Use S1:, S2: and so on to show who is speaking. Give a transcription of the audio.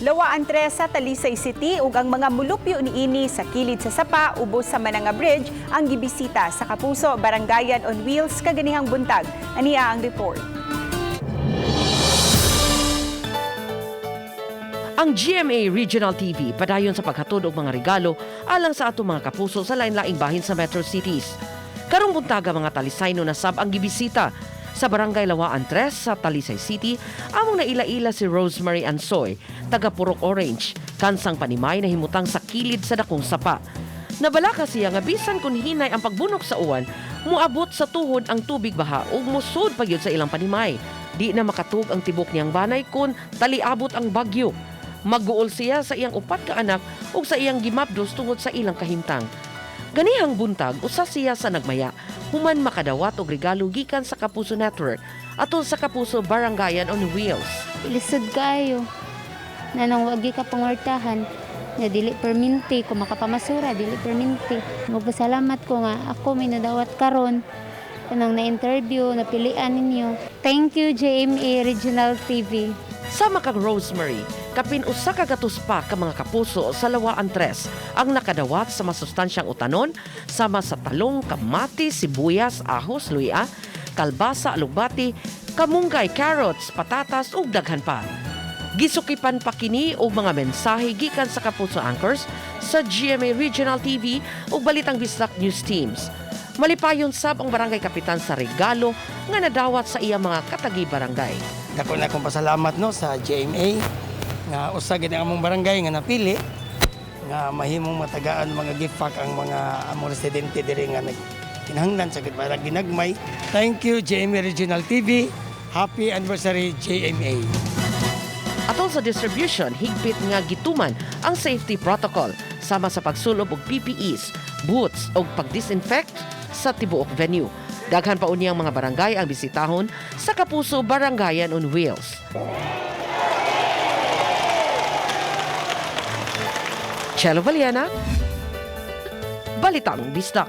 S1: Lawaan 3 sa Talisay City ug ang mga mulupyo niini sa kilid sa sapa ubos sa Mananga Bridge ang gibisita sa Kapuso Barangayan on Wheels kaganihang buntag. Ania ang report.
S2: Ang GMA Regional TV padayon sa paghatod og mga regalo alang sa atong mga kapuso sa lain-laing bahin sa metro cities. Karong buntaga, mga Talisayno na sab ang gibisita. Sa Barangay Lawaan 3 sa Talisay City, among naila-ila si Rosemary Ansoy, taga Purok Orange, kansang panimay na himutang sa kilid sa dakong sapa. Nabalaka siya nga bisan kun hinay ang pagbunok sa uwan, muabot sa tuhod ang tubig baha ug musud pa gyud sa ilang panimay. Di na makatug ang tibok niyang banay kun taliabot ang bagyo. Magguol siya sa iyang upat ka anak ug sa iyang gimabdos tungod sa ilang kahimtang. Ganihang buntag, usa siya sa nagmaya human makadawat og regalo gikan sa Kapuso Network atol sa Kapuso Barangayan on Wheels.
S3: Lisod kayo. Na nang wagi ka pangwartahan na dili perminti kung makapamasura dili perminti. Magpasalamat ko nga ako may nadawat karon kanang na-interview, napilian ninyo. Thank you, GMA Regional TV.
S2: Sama kang Rosemary, kapin 100 pa ka mga kapuso sa Lawaan 3 ang nakadawat sa masustansyang utanon sama sa talong, kamatis, sibuyas, ahos, luya, kalbasa, alugbati, kamunggay, carrots, patatas ug daghan pa. Gisukipan pa kini og mga mensahe gikan sa Kapuso Anchors sa GMA Regional TV ug Balitang Bisdak News Teams. Malipayon sab ang barangay kapitan sa regalo nga nadawat sa iya mga katagi barangay.
S4: Dako na akong pasalamat, no, sa GMA nga usa gid ang among barangay nga napili nga mahimong matagaan mga gift pack ang mga among residente diri nga nagkinahanglan sa gid para ginagmay. Thank you, GMA Regional TV. Happy anniversary, GMA.
S2: Atol sa distribution, higpit nga gituman ang safety protocol sama sa pagsulob og PPEs, boots ug pag-disinfect sa tibuok venue. Daghan pa unyang mga barangay ang bisitahon sa Kapuso Barangayan on Wheels. Chelo Valiana, Balitang Bisdak.